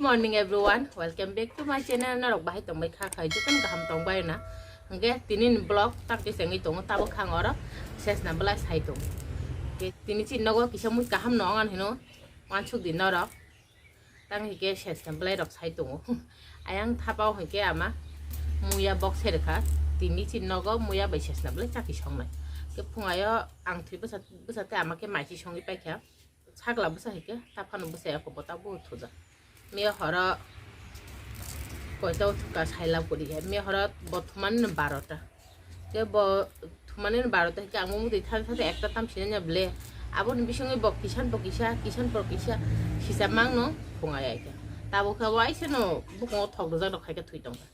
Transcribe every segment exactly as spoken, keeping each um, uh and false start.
Morning everyone, welcome back to my channel. Norok bahai tongbai kha khai, jotono kaham tongbai na. Hwnkhe tini ni vlog tak tisengwi tongo, tabuk khang oro sesna belai sai tongo. Hwnkhe tini chini nogo kisa mui kaham no wngan hino, wansuk di norok. Tang hwnkhe sesna belai rok sai tongo. Ayang thapao hwnkhe ama muya bok serkha, tini chini nogo muya bai sesna belai chakhi songnai. Hwnkhe phungayo ang thwi bwsa, bwsa tei ama khe mai si songwi paikha. Sakla bwsa hai khe, ta phano bwsa eko bo ta bo thuja. Miya horo koita o thuka saila puri hai. Miya horo bo thumani no barota. Ke bo thumani no barota hai khe ang mumui twi thani thani ekta tam sinanya ble. Aboni bisingwi bo kisan bo kisa, kisan bo kisa, sisa mangno phunga ya khe. Tabuk khe waisa no bukungo thok rwjak rok hai khe thwi tongkha.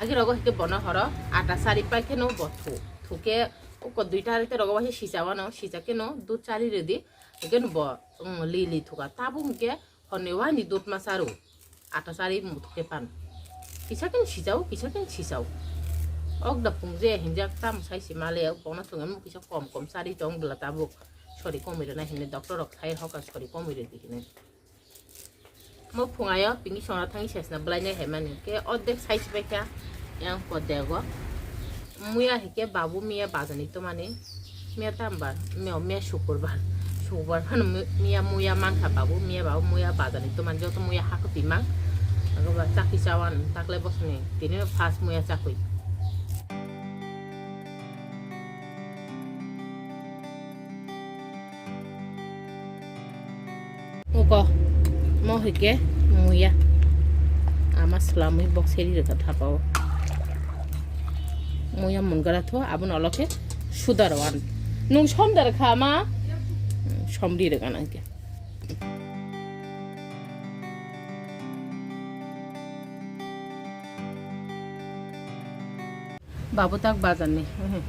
Agi rogo hike bono horo ata sari pai kheno bo thu. Thu khe uko duita arite rogo waisa sisa wano, sisa kheno dud sari rwdi. Hikeno bo, mm, li li thuka. Tabuk hike honni wani dud ma saru. Ata sari muthuk khe pan. Kisa khen sisao, kisa khen sisao. Ok da pungje hinjak tam sai si male, ok bono thwngwi kisa kom kom sari tong bwla tabuk. Sori komwi rwna hinwi doctor rok sai hoka sori komwi rwdi hinwi. Mo phungayo pini songna thangwi sesna bwlainai hai mani. Ke ordek sai sibai kha yang kodego. Muya hike babu miya bazani tomani. Miya tambar, miya, miya sukurbar. Sukurbar phano mu-, miya muya mankha babu, miya babu muya bazani tomani joto muya hakoti mang. Ago ba chakhi chawan takle bosoni tini first muya chakwi. Uko, mo hike muya. Ama slamwi bok seri rwkha thapao. Muya mungara tho, aboni ulo khe suda rwan. Nung somdar kha ma? Somdi rwkha nang khe. Babu tak bazar ni, mhm.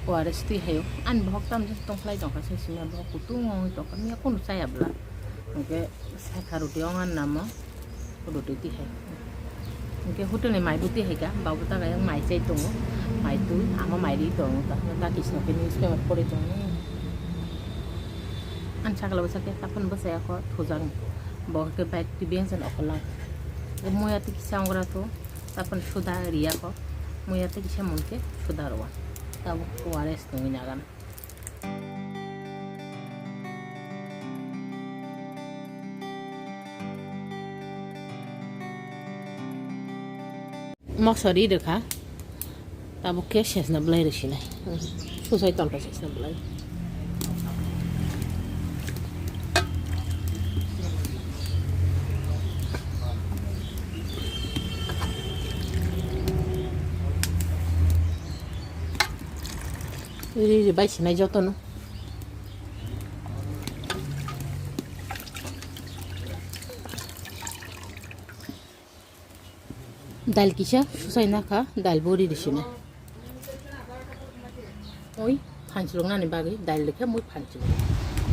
O R S twi hayo. Ani bohok tam jani tongkhlai tongkha, sai simi bohok kutung wngwi tongkha, miya kunu chaya bwla. Hwnkhe sakha roti ong ani namo, roti twi hai. Hwnkhe hotel ni mai bo twi hai kha, babu tak ayang mai chai tongo, mai twi, ama mai ri tongo, ta, ta kisno khe newspaper pori tongo. Ani sakla bwsa khe taphano bwsai akho thujak, bo hwnkhe bike twi beng jani okholai. Muya twi kisa wngra tho. Taphano suda riya kho, muya tei kisa mun khe suda rwa. Tabuk O R S tongwi nagan. Mokso ri rwkha, tabuk khe sesna bwlai rwsinai. Susai tongkha sesna bwlai. Ri ri bai sinai jotono. Dal kisa susai nakha, dal bo ri ri sina. Oi, phanchilok nani bagwi dal rikha mui phanchilok.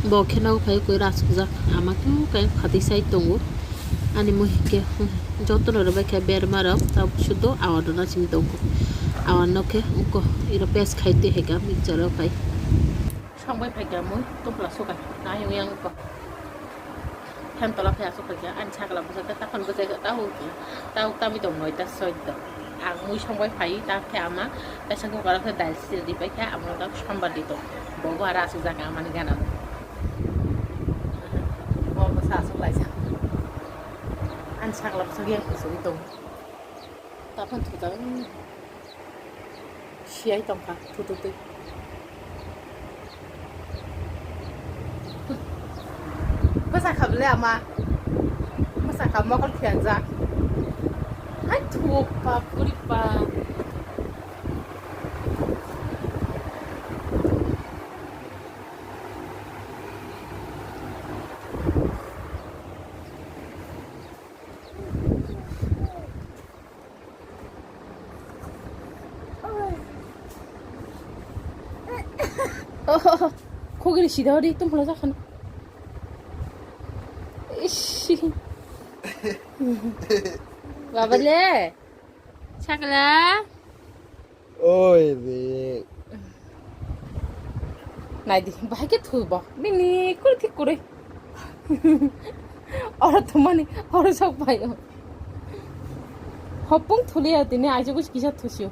Bo kheno phai koi rasukjak, ama tu kai phatwi sai tongo. Ani mui hike, hmm, jotono rwbai kha berma rok, tabuk sudo awan rwna simi tongo. Awan no khe uko iro paste khai twi hai kha mixture rok hai. Songbai phai kha mui, tupla sukai, nai yang ko. Phan tola phai asuk phai kha, ani sakla bwsa khe takhon bwsa khe tahu khe, tahu tami tong noita soito. Ang mui songbai phai, ta khe ama, kaisa khe oro khe dal sil di pai kha, amo ta sombar di tong. Bo bo ara asuk jaga amani gana. Bo bwsa asuk lai sa. Ani sakla bwsa khe yang kusugwi tong. Taphon thujak. Siyai tongkha, thututwi. Bwsa kha bwle ama. Bwsa kha mokol phiyanjak. Hai thuk pa, puri pa. Oh, khogini sida ori tum phola jakhano. Ish. Baba le. Sakla. Oi re. Naidi, bahai khe thu bo. Bini kuri thik kuri. Oro thumani, oro sok pai. Hopung thuliya tini aisuk kisa thusio.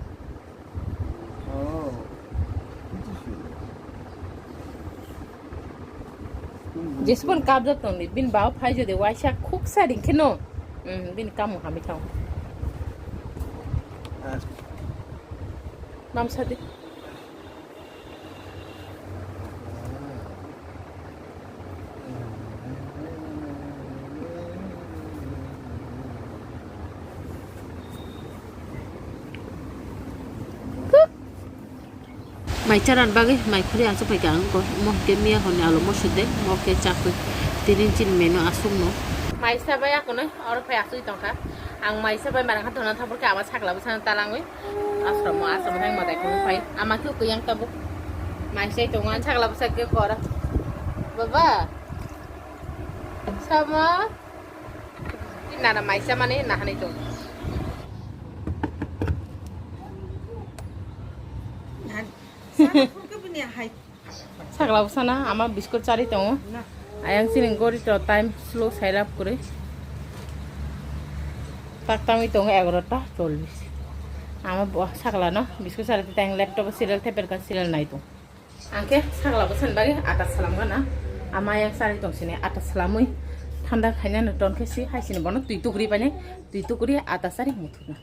Jesupon kabjak tongdi, bini baba phai jodi waisa khuksa ringkheno, mm, bini kamu hamwi thango. Mam sadi. Mai charan bagwi mai khuri aswk phaikha ang kok. Omo hwnkhe miya horni alu mosuk de, omo khe chakwi tini chini menu aswkno. Mai sabai akonwi oro phai aswk tongkha. Ang mai sabai marang kha thangna thaphor khe ama sakla bwsano talangwi. Asromo, asromo thang madai khulum phai. Ama khe kuyang tabuk. Mai sai tongo, ang sakla bwsa khe kor. Baba. Sama. Nana mai sa mani nahani tongo. Nahani. Sama phurkhe bini hai. Sakla bwsana ama biskut chari tongo. Na. Ayang chini gori to time slow sailap kwrwi. Tak tangwi tongo egarota chollis. Ama bo sakla no biskut chari tang laptop serial theper ka serial nai tong. Ang khe sakla bwsani bagwi ata salam gana. Ama ayang chari tong sini ata salamwi thanda khainani ton khe si hai sini bono twi tukri painai twi tukri ata chari muthuna.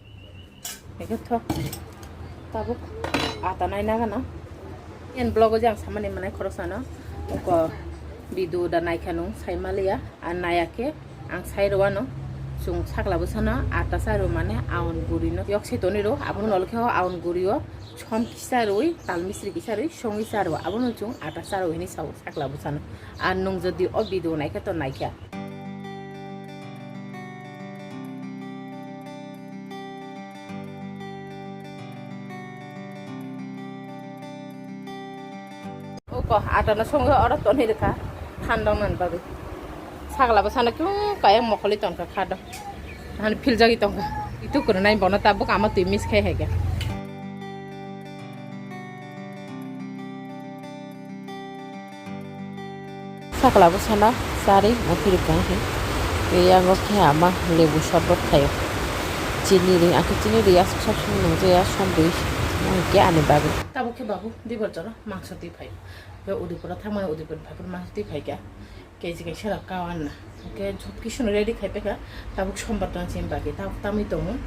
Ekhe tho. Tabuk ata naina gana. En vlog o je ang samani manai khoroksa no. Oko video da naikha nung sai maliya. Ar naya khe ang sai rwano. Chwng sakla bwsano ata sa rw mane aon guri no. Yok se toni rw. Abono nolo khe o aon guri o som kisa rwi, tal misri kisa rwi, songwi sa rw. Abono chwng ata sa rw hini sao sakla bwsano. Ar nung jodi o video naikha to naikha. Uko, ata no songo oro toni rwkha, thandok nani bagwi. Sakla bwsano kung kaya mokholi tongkha kha do. Han philjagwi tongkha. Itu kwrwnai bono tabuk ama twi miss khai hai khe. Sakla bwsano chari muthiri kang khe. Tei yango khe ama lebu sorbot khaio. Chini ri, akhe chini ri aswk sob somoi nung jaya som ri. Mo hwnkhe ani bagwi. Tabuk khe babu dibor jora mangso twi phaio. Khe Udaipur o thangmani Udaipur ni phaikhe mangso twi phaikha. Keji kaisa rok kao anna. Hwnkhe job kisa no ready khai paikha. Tabuk sombar tong chini bagwi. Tabuk tamwi tongo.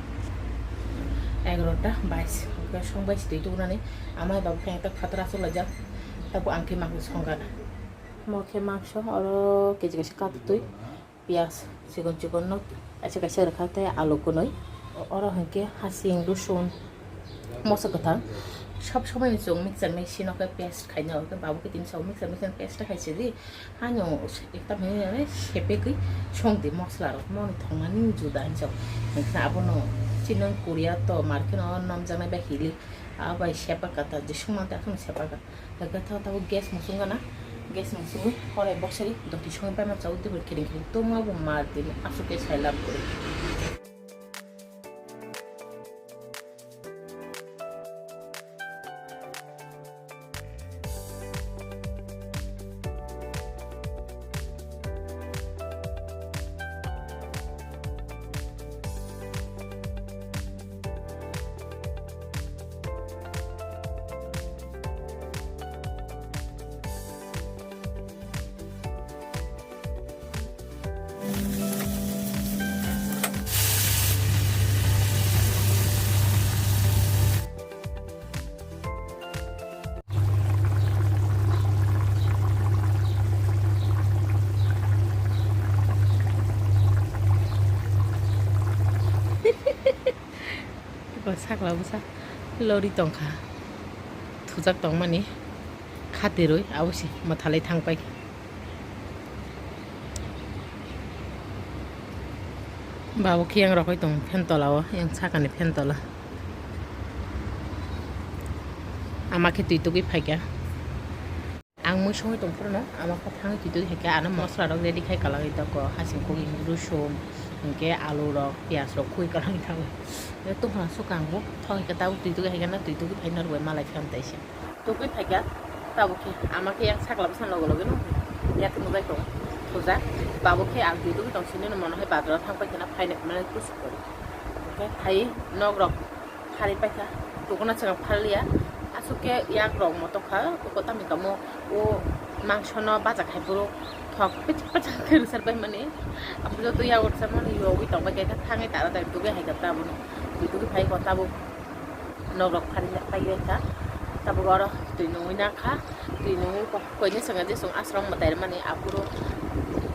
Egarota bais. Hwnkhe song bai si twi tugnani. Amai babu khe tak phatar aswk laijak. Tabuk ang khe mangso songana. Mo khe mangso oro keji kaisa katwi, piyaj chikon chikon no kaisa kaisa rwkha tei alu kwnwi. Oro hwnkhe hasing, rosun, moso kwthang sob somoi chwng mixer machine o khe paste khaina hwnkhe babu khe tini sao mixer machine paste khai sidi. Ano ekta mane sepegwi songdi mosla rok moni thongmani juda hinwi sao. Hwnkhe abono chini Korea to market o nomjaknai bai hili. Abai sepak kata jesung mante aswk sepak kata. Hwnkhe tho tabuk gas musung gana, gas musungwi horai boksari doti songwi paima chao tei bo kiring kiring tongma bo mar tini aswk khe sai lab kwrwi. Bo sakla bwsa lori tongkha, thujak tongmani khatirwi abo se mwthalwi thangpai. Babo khe yang rokoi tong fan tola o, yang sakani fan tola. Ama khe twi tugwi phaikha. Ang mui songwi tong phuru no, ama khe thangwi twi tugwi phaikha, ano mosla rok ready khai kalangwi tongo, hasing khugui, rusum, hinkhe alu rok, piyaj rok khui kalangwi thango. Tongphang sukang bo, thok hinkhe tabuk twi tugwi phaikha na, twi tugwi phaina rwbai malai phiya tei se. Tugwi phaikha, tabuk khe ama khe yang sakla bwsa logo logo no yakhe mujai tongo. Puja, babu khe ang twi tugwi tong sini no mono hai bazar o thang paikha na phaina hwnmani kusu kori. Hwnkhe phai nok rok phari paikha, tokona chwng pharliya, aswk khe yak rok motok kha, uko tamni kamo o mangso no bacha khai phuru thok pachak pachak khe rwchar pai mani, aphuru joto yak rwchar mani yogwi tong pai khe thangwi tara tari tugwi hai khe tabuk twi tugwi phai kho tabuk. Nok rok phari pailai kha. Tabuk oro twi nungwi na kha. Twi nungwi koini swngo je chwng aswrang mwtai rwmani aphuru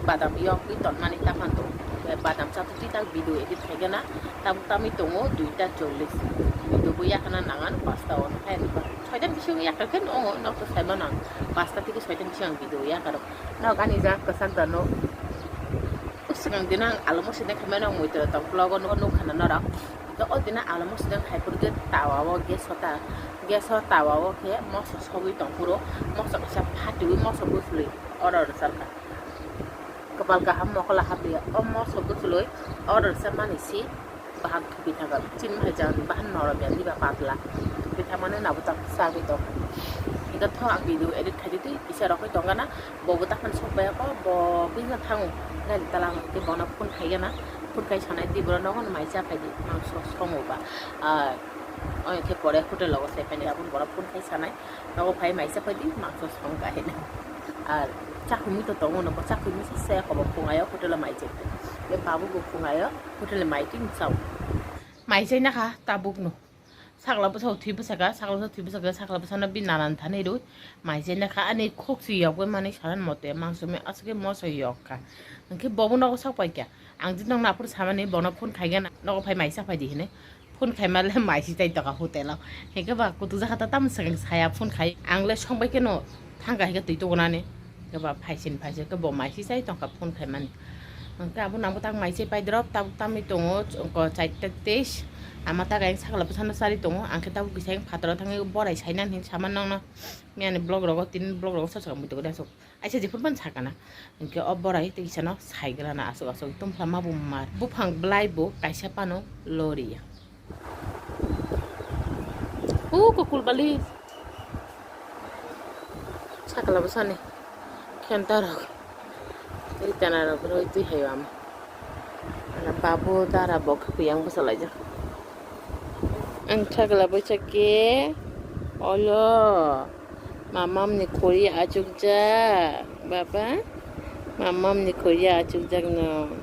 badam yokwi tonmani taphang tongo. Badam chatwi twi tak video edit khaigana. Tabuk tamwi tongo duita chollish. Video bo yakhana nangan pasta ono hai rwba. Soitan bisingo yakar khe nongo nok to saima nang. Pasta theke soitan bising ang video yakaro. Nok ani jak kwchak da nok. Swkang dino ang alo mosideng khaimano ang muitura tong vlog o nukha na norok. Hwnkhe o dino alo mosideng khai phuru khe tawa o gas o ta, gas o tawa o khe moso sogwi tong phuru moso kaisa phatiwi moso bwswlwi order rwchar kha. Kwpal kaham mokol hapli o moso bwswlwi order rwchar mani si bahan thupi thangkha. Chini hai jani bahan norom ya diba patla thupi thangmani nabo tak sagwi tong. Hwnkhe tho ang video edit khaidi twi kisa rokwi tongana. Bo bo takhon sok bai kho, bo business thango. Nani tala hwnkhe bono phone khaigana. Phone khai sanai di, boro nogo mai cha phaidi, mangso songo ba. Ah, oya khe pore hotel logo sai phaini aboni boro phone khai sanai. Nogo phai mai cha phaidi, mangso song ka hino. Ar chakhumi to tongo no, chakhumi se se ko bo phungayo hotel mai cha. Be babu bo phungayo hotel mai tin chao. Mai chai na kha tabuk no. Sakla bwsa thwi bwsaka, sakla bwsa thwi bwsaka, sakla bwsano bini nanan thani rwi mai chai na kha, ani khok si yok bai mani sanan mote mangso me aswk khe moso yok kha. Hwnkhe bobo nogo sok pai kha. Ang jin nokno aphuru samani bono phone khai gana, nogo phai mai cha phai di hini. Phone khai ma le mai si chai tokha hotel o. Hwnkhe ba kutuk jakha ta tamo swkang saya phone khai. Ang le song bai khe no. Thangkha hai khe twi tugunani. Khe ba phaisin phaisai khe bo mai si chai tongkha phone khaimani. Hwnkhe abo nangbo tak mai si pai drop tabuk tamwi tongo, wngkha chaita teis. Ama tak ayang sakla bwsano chari tongo. Ang khe tabuk kisa ayang phataro thangwi borai sainani hin sama nangno. Miyani vlog rogo tini vlog rogo sosa mui tongwi aswk. Aisa jephuru phano sakana. Hwnkhe o borai tei kisano saigrana aswk aswk tongphla ma bo mar. Buphang bwlai bo kaisa phano loriya. O kokul bali. Sakla bwsani khenta rok. Ritana rok roi twi hai ama. Ana babu dara bo khe kuyang bwsa laijak. Ang sakla bwsa khe olo. Mamam ni khuri achukjak, baba. Mamam ni khuri achukjak no.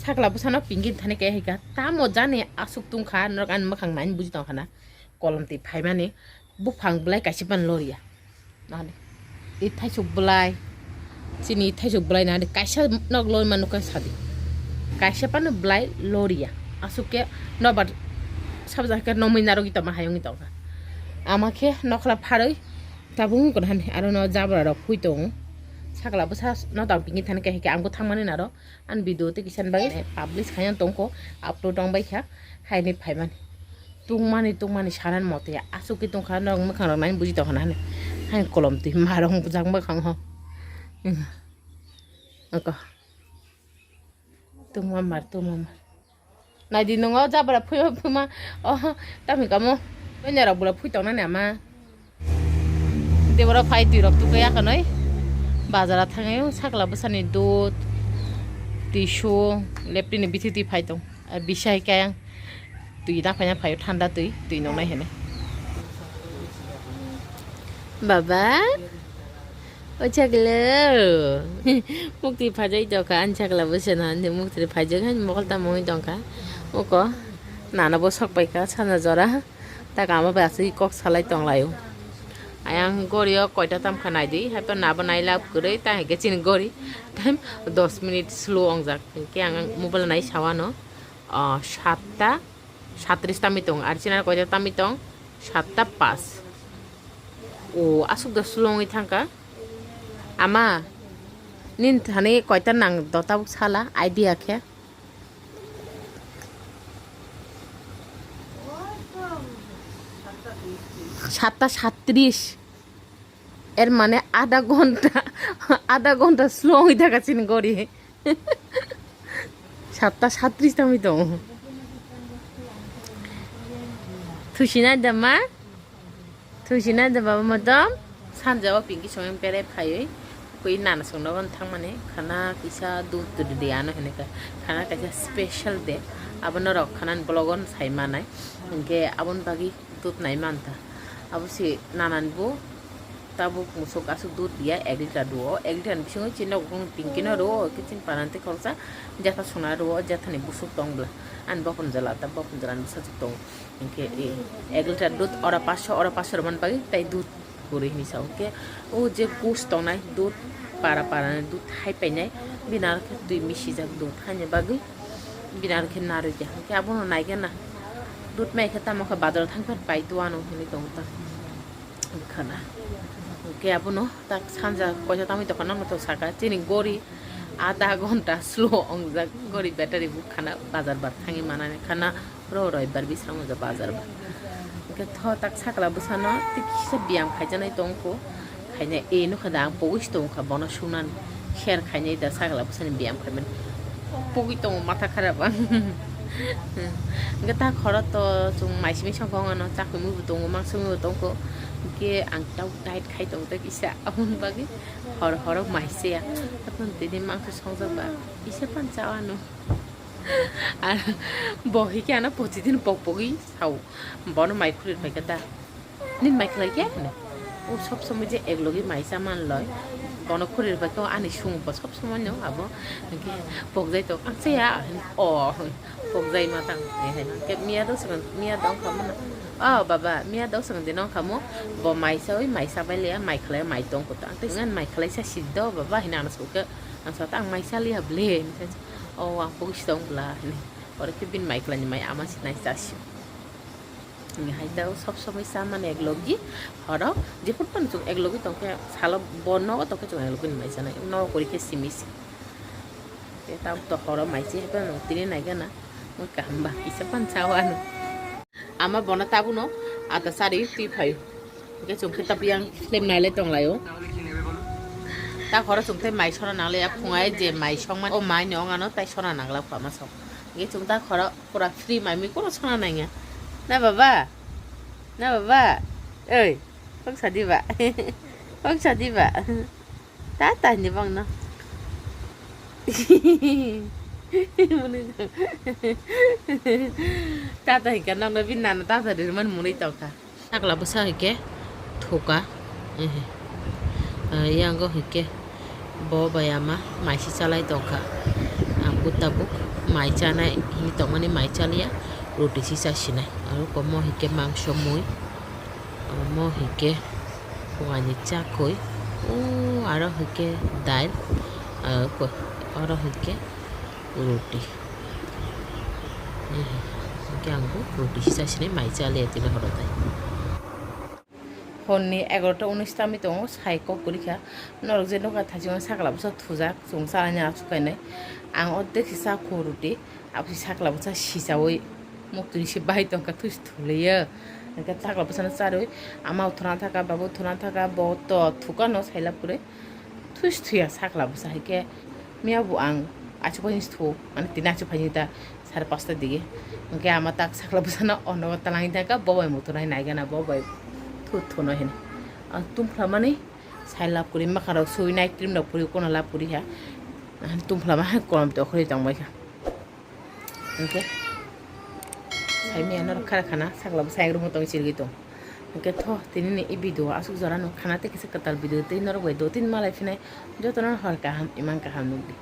Sakla bwsano pingin thani kaya hika. Tamo jani aswk tongkha, norok ani mwkhang nai buji tongkha na. Kolom twi phaimani buphang bwlai kaisa phano loriya. Nani. I thaisuk bwlai. Chini thaisuk bwlai nani kaisa nok lorima nukha sadi. Kaisa phano bwlai loriya. Aswk khe nobar sabjak khe nomwi narwgwi tongma hayungwi tongkha. Ama khe nokhla pharwi Tabuk wngkha hani aro no jabra rok phui tongo. Sakla bwsa no tang pingin thani kahikhe ang bo thangmani naro. Ani video tei kisa ni bagwi publish khaina tongkho, upload wng bai kha, haini phaimani. Tungmani tungmani sanani mote aswk khe tongkha, norok mwkhang rok nai buji tongkha na hani. Haini kolom twi ma rok bujak mwkhang ho. Wngkha. Tungma mar, tungma mar. Naidi nungo jabra phui phui ma. Oh, tamo kamo. Onya rok bula phui tong nani ama. Debora phai twi rok tukai akanoi. Bazara thangai sakla bwsani dud, tissue, leptini bithi twi phai tong. Bisai kayang twi na phai na phai thanda twi, twi nong nai hene. Baba. O chaklo. Mukti phajai tongkha, ani chakla bwsano ani mukti phajak hai mokol tamo wngwi tongkha. Oko nana bo sok paikha sana jora. Ta kama bai aswk kok salai tonglaio. Ayang gorio koita tamkha naidi, haiphano nabo nailab kwrwi, ta hinkhe chini gori time dos minute slow ongjak. Hinkhe ang mobile nai sawano, ah, satta satris tamwi tong, ar chini koita tamwi tong, satta pas. O, aswk da slow wngwi thangkha. Ama, nini thani koita nang do tabuk sala, idea khe? Satta satris. Er mane adha ghonta, adha ghonta slow wngwi thangkha chini gori. Satta satris tamwi tongo. Thusinai da ma? Thusinai da baba motom? Sanja o pinki songwi berai phaiwi. Koi nana songno gon thangmani khana kisa dud dud de ano hinwi kha. Khana kaisa special de. Abono rok khana ni vlog on sai manai. Hinkhe aboni bagwi dud nai manta. Abo se nana ni bo tabuk musuk aswk dud ya ek liter duo. Ek liter ni bisingo chini nok bung tingkino ruo, khe chini panante khoroksa jatha songna ruo, jatha ni busuk tong bwla. Ani bopon jala ta bopon jala ni bwsajwk tongo. Hinkhe e ek liter dud ora paso, ora paso rwmani bagwi tai dud. Guri hinwi sao. Hwnkhe o je gus tongnai dud para para ni dud hai painai, bini aro khe twi misijak dud haini bagwi bini aro khe narwkya. Hwnkhe abono naigena dud mai khe tamo khe bazaro thangkhe pai tuano hinwi tongo ta khana. Hwnkhe abono tak sanja koisa tamwi tongkha nangma to saka chini gori adha ghonta slow ongjak gori battery bo khana bazar bar thangwi manani khana. Ro roibar bisrango je bazar ba. Hwnkhe tho tak sakla bwsano tei kisa biyam khaijaknai tongkho. Khaina e nokha da ang pogwi se tongkha bono sunani. Kher khainai da sakla bwsani biyam khaimani. Pogwi tongo matha kharap ang. Hwnkhe ta khoro to chwng mai simi songkha wngano chakwi muibo tongo mangsa muibo tongkho. Hwnkhe ang tok diet khai tongo tei kisa aboni bagwi hor horo mai se ya. Aboni tini mangsa songjak ba kisa pan cha ano. Ar bo hike ano poti din pok pogwi sao. Bono mai khuri phaikha da. Nini mai khlai khe? Hino. O sob somoi je ek logi mai cha man loi. Bono khuri phaikha ani sung bo sob somoi no abo. Hwnkhe pokjai tok ang chaya. O pokjai ma tang. He he. Ke miya do song miya dong kha mo. O baba miya do song de nong kha mo. Bo mai cha oi mai cha bai le mai khlai mai tong ko ta. Ang tei ngan mai khlai cha sid do baba hino ano song khe. Ang sa ta ang mai cha liya ble. O ang pogwi si tong bwla hinwi. Oro khe bini mai kwlai ni mai ama se nai chasio. Hinwi hai ta o sob somoi cha mani ek logi horo jephuru phano chwng ek logi tong khe salo bo nogo tong khe chwng ek logi ni mai chanai nogo kwrwi khe simi se. Tei tabuk to horo mai se hai phano tini nai gana mui kaham ba kisa phano cha o ano. Ama bono tabuno ata sari twi phaio. Hwnkhe chwng khe tabiyang film nailai tonglaio. Ta horo chwng tei mai sona nanglaiya phungai je mai songmani o mai ni ongano tai sona nanglak pha ma song. Hwnkhe chwng ta horo pura free mai mui kono sona nangya. Na baba? Na baba? Oi, kok sadi ba? Kok sadi ba? Tata hinwi bangno. Tata hinkha nokno bini nana tata rirwmani mwnwi tongkha. Sakla bwsa hinkhe thuka. Ehe. Ah, yango hinkhe bo bai ama maisi chalai tongkha. Ang bo tabuk mai chanai hinwi tongmani mai chaliya, roti si chasinai. Aro komo hinkhe mangso mui. Omo hinkhe phuaini chakwi, o aro hinkhe dail, ah, ko-, oro hinkhe roti. Hinkhe ang bo roti sisa sini mai chaliya tini horo tai. Horni egarota unis tami tongo, sai kok kwrwi kha. Norok je nokha thachima sakla bwsa thujak, chwng chalaina aswk kainwi. Ang ordek se cha kho roti, abo se sakla bwsa sichaui. Muktwi se bai tongkha thusi thuliya. Hwnkhe sakla bwsano charwi ama uthuna thaka, baba uthuna thaka, bo to thukano saila pore. Thusi thuya sakla bwsa hai khe miya bo ang achuk bai thu, mane tini achuk phaini ta sare pasta dige. Hwnkhe ama tak sakla bwsano ono talangwi thangkha, bo bai muthunai naigana, bo bai thu thuno hini. Ang tumphla mani saila puri makhang rok sui night cream rok puri kono la puri ha. Tumphla ma kono to khori tong bai kha. Hwnkhe saimaya norok khara khana sakla bwsa egrung tong chirigwi tong. Hwnkhe tho tini ni i video aswk jora no khana tei kisa kwtal video tei norok bai do tin malai phinai joto no hor kaham imang kaham nukdi.